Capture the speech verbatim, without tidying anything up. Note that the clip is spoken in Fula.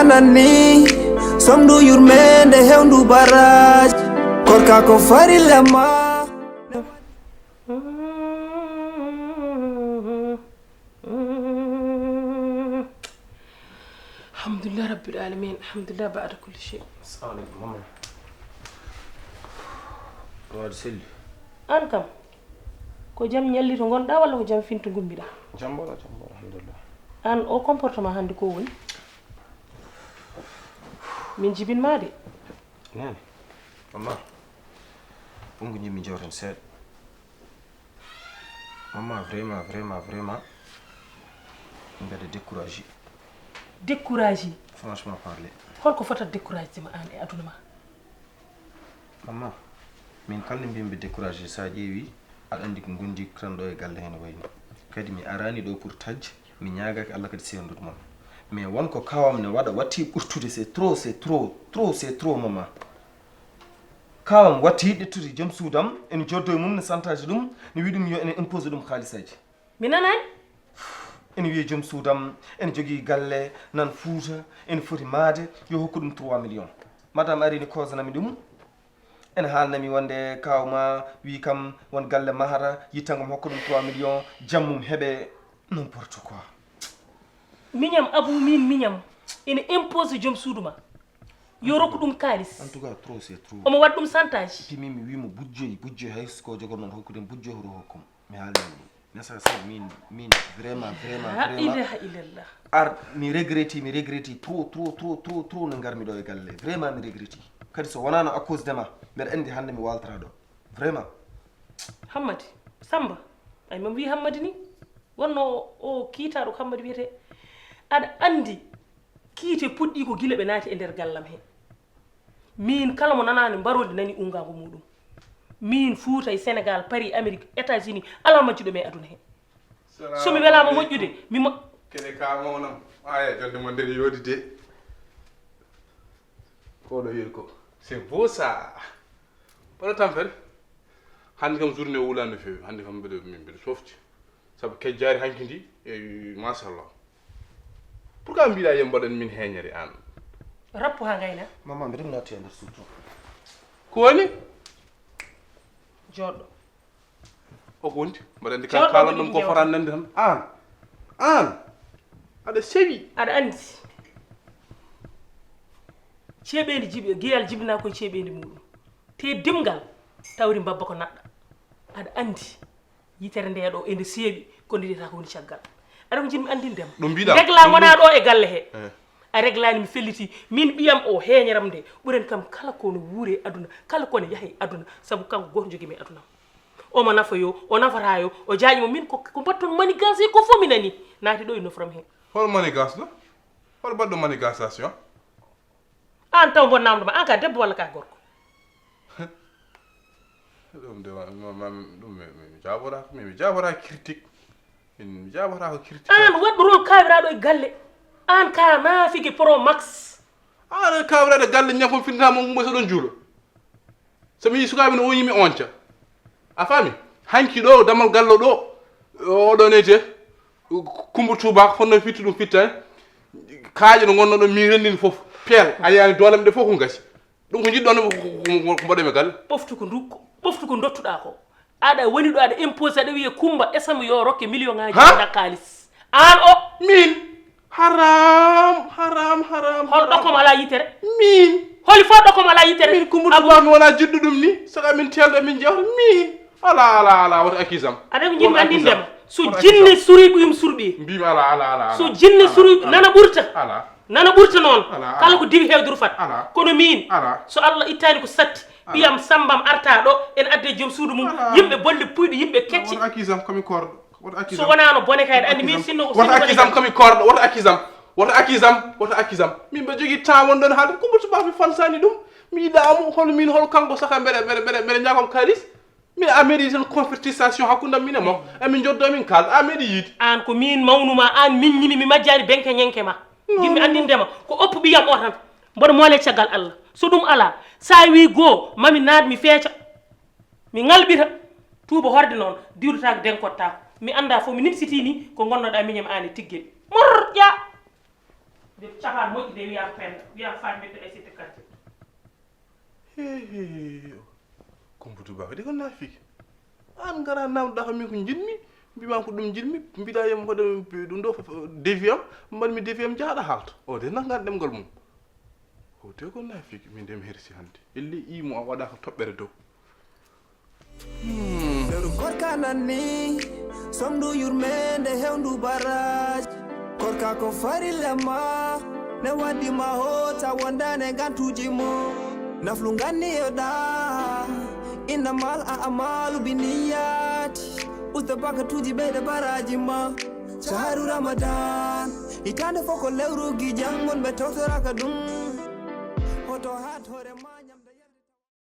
Nanni, somdu yurmende hewndu baraji. Korka ko farilla ma. Alhamdulillah rabbil alamin. Alhamdulillah ba'da kulli shay. Assalamu alaikum, mama. Wadi selli. An kam, ko jam ñalli to ngonɗa walla ko jam finto ngummiɗa? Jambora, jambora, alhamdulillah. An o comportement hannde ko woni? Min jibinma de. Nani? Mama. Ɓungu jimmi jawten seeɗa. Mama, vraiment, vraiment, vraiment. Mbeɗa découragé. Découragé? Franchement parler. Holko fotata découragé ma an e aduna ma? Mama, min kala nde mbiymi découragé, sa ƴeewi, aɗa anndi ko ngondi tan ɗo e galle hene wayni. Kadi mi arani ɗo pour tajj, mi ñaagaki Allah kadi serndude mon. Mais won ko kawam ne waɗa watti ɓurtude, c'est trop, c'est trop, trop, c'est trop, mama. Kawam watti ƴettude joom suudam, ene joddo e mum, ne santaji ɗum, ne wi ɗum yo ene impose ɗum haalisaji. Mi nanani. Ene wiya joom suudam ene jogii galle nan Fuuta, ene foti maade, yo hokku ɗum trois millions. Madame arini kosanami ɗum, ene haalnami wonde kawma wi kam won galle mahata, yittango mi hokka ɗum trois millions, jammum heɓe, n'importe quoi. Miñam Abou, min miñam ene impose joom suudu ma yo rokku ɗum kaalis. En tout cas, trop c'est trop. Omo waɗa ɗum santaji. Timi mi wimo bujjoy, bujjoy hay ko jogono hokkude bujjoy hoto hokkum. Mi haalnami ɗum. Nesa sa min, min vraiment, vraiment, La vraiment. Ilaha illallah. Ar mi regretti, mi regretti trop, trop, trop, trop, trop no ngarmi ɗo e galle. Vraiment mi regretti. Kadi so wonano à cause de ma, mbeɗa andi hannde mi waltata ɗo. Vraiment. Hammadi, Samba, ay mam wi Hammadi ni. Wonno o kiitaɗo ko Hammadi wiyete. Aɗa andi kiite puɗɗi ko gila ɓe naati e nder gallam he. Min kala mo nanani mbarodi nani ungago muɗum. Min Fuuta e Sénégal, Paris, Amérique, États-Unis, ala majjuɗo men e aduna he. So mi welama moƴƴude, mi mo Kene ka mawnam. Aya, jonde mon nden yodi de. Ko ɗo yir ko. C'est beau ça. Wala tampere. Hande kam journée wula no fewi. Hande kam mbeɗa min mbeɗa softi. Sabu kejjari hanki ndi e machallah. Pourquoi mbiɗa yem mbaɗan min heñere an? Rappu ha gayna. Mama mbiɗa mi natti e nder suuto. Ko woni? Joɗɗo. O ko wondi? Mbaɗa andi ka kalan ɗum ko foran nandi tan. An. An. Aɗa sewi. Aɗa andi ceeɓendi jibi giyal jibina koye ceeɓendi muɗum. Te dimgal tawri mbabba ko naɗɗa. Aɗa andi yitere nde ɗo ende seeɓi ko nde wiyata ko woni caggal. Aɗa ko jinmi andindema. Ɗum mbiɗa. Regla gona ɗo e galle he. A reglani mi felliti min ɓiyam o heñeram nde ɓuren kam kala kono wuure aduna kala kone yahe aduna sabu kanko goto jogui mi aduna. Omo nafa yo o nafata yo o jaaƴi mo min ko ko mbatton manigance ko fof mi nani naati ɗo e nofram he. Hol manigance ɗo? Hol mbaɗɗo manigansation? An taw bonnamɗo ma an ka debbo walla ka gorko? Ɗum de ɗum mi jaɓoraka mi jaɓoraka critique. Mi jaɓoraka critique. An waɗɗo rol kawiraɗo e galle. An ka nafigi pro max. An kawiraɗo galle ñafon finditama ummo so ɗon juulo. So mi yi sukaaɓe no o yimi onca. A faami? Hanki ɗo damal gallo ɗo oɗo nete. Kumba tubak honno fitti ɗum fittani. Kaaƴe no gonno ɗo mi rendini fof. Peel a yiyani doole mɗe fof ko gasi. Ɗum ko jiɗɗon ko mbaɗomi galle. Ɓoftu ko ndu ɓoftu ko dottuɗa ko. Aɗa woni ɗo aɗa impose aɗa wiya Kumba esam yo rokke million ngaji. Ha? Kaalis an o. Min. Haram, haram, haram. Hol ɗokkom ala yitere? Min. Holi fo ɗokkom ala yitere? Min Kumba tubak mi wona jiɗɗo ɗum ni. Saka min telɗo min jewta min. Ala, ala, ala, wota accuse am. Aɗa ko jiɗmi andindema so jinne suri ɓuyum surɓi. Mbimi ala, ala, ala. So jinne suri nana ɓurta. Ala. Nana ɓurta noon. Kala ko diwi hewde rufat. Kono min so Allah ittani ko satti ɓiyam sambam arta ɗo en adde joom suudu mum yimɓe bolle puyɗo yimɓe kecce. Wota accuse am komi korɗo. So wonano bone kay aɗa andi min sinno ko wota accuse am komi korɗo wota accuse am. Wota accuse am wota accuse am min mbeɗa jogui temps wonɗon haalde Kumba tubak mi fansani ɗum. Mi yiɗamo hol min hol kanko saka mbeɗa mbeɗa mbeɗa mbeɗa ñagom kalis. Min a meeɗi tan convertisation hakkunde am min e makko emin joddo min kalda a meeɗi yiide. An ko min mawnuma an miññimi mi majjani benke ñenke ma. Jinmi andindema ko oppu ɓiyam o tan. Mboɗo moole caggal Allah so ɗum ala sa wi goo mami naat mi feeca. Mi ŋalɓita tuuba horde noon diwdotako denkottako mi anda fof mi nimsiti ni ko gonnoɗa miñam an e tiggel. Morƴa. Capan moƴƴi de wiya penda, wiya famille de ay sette quartier. He he. Kumputu baka de ko nafiki. An ngara namɗa kam min ko jiɗmi, mbima ko ɗum jiɗmi, mbiɗa yem mbaɗa ɗum ɗo devis am, mbaɗmi devis am jaaɗa haalta. O de nangan ɗemgal mum. O de ko nafiki, min de mi hersi hannde. Elli imo a waɗaka toɓɓere dow. Lewru korka nanni, somdu yurmende hewndu baraji. Korka ko farilla ma, ne waddi ma hota wondane gantuji mo. Naflu ganni yoɗa, innamal a amalu biniyati. Usta bakatuji ɓeyde baraji ma. Caharu Ramadan, hitande foko lewru gijan mon ɓe tawtoraka ɗum. Hoto hat hore ma.